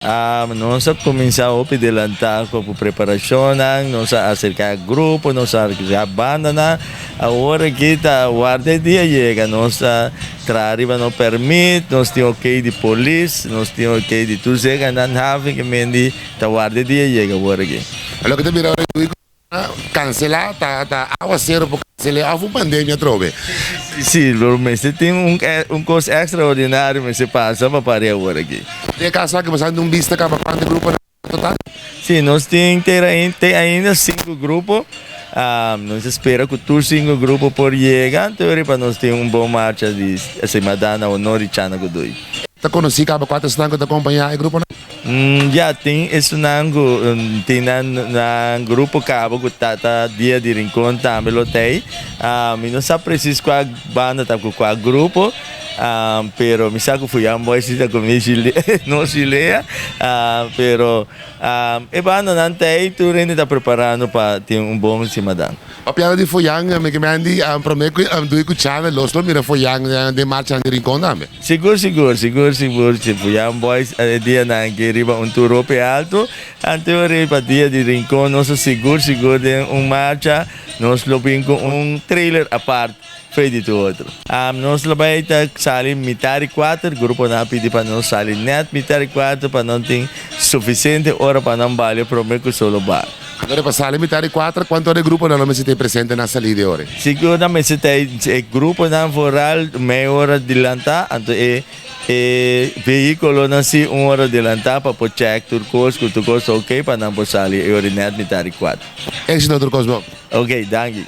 Nos a kuminsá hopi delantá ku preparashonnan, nos a aserká grupo, nos a aserká bandanan. Awor aki ta warda e dia yega, nos ta traha riba nos pèrmit, nos tin okey di polis, nos tin okey di tur seganan haven ke mendi ta warda e dia yega awor aki. Loke ta bira ora Cancelá ta ta awacero por cancel'é of un pandemia atrobe. Sí, lo mester tin un un cos extraordinario mester pasa pa pari awor aki. Den e caso aki boso a un bista caba cuanto gruponan na total? Sí, nos tin te te ainda cinco grupo. Nos ta spera cu tur cinco grupo por yega anto pa nos tin un bon marcha di Semadana Honor di Chana Godoy. Ta conoci caba cuanto esnan cu ta acompaña e gruponan? Ya tin esunnan ku tin nan nan grupo kaba ku ta ta dia di Rincon tambe lo ta ei. Mi no sa presis kua banda ta ku kua grupo, pero mi sa ku Fuyan Boys si ta ku mi nos Gilea, pero e bandanan ta ei tur hende ta preparando pa tin un bon simadan. Papiando di Fuyan, mi ke mendi prome ku dui ku Chana los lo mira Fuyan den marchanan di Rincon tambe. Sigur sigur sigur sigur si Fuyan Boys e dianan aki riba un tur hopi alto anto riba dia di Rincon nos ta sigur sigur den un marcha nos lo bin cu un trailer apart fey di tur otro. Nos lo bay ta sali mitar di cuater gruponan a pidi pa nos sali net mitar di cuater pa nan tin suficiente ora pa nan balia prome cu solo bar. Anto pa sali mitar di cuater cuanto ora e gruponan lo mester ta presente na salida e ora? Sigur nan mester ta e gruponan vooral mei ora dilantá, anto e e vehículonan si un ora dilantá pa por check tur kos ku tur kos ta ok pa nan por sali e ora nèt mitar di kuater. Éxito tur kos bon. Ok, danki.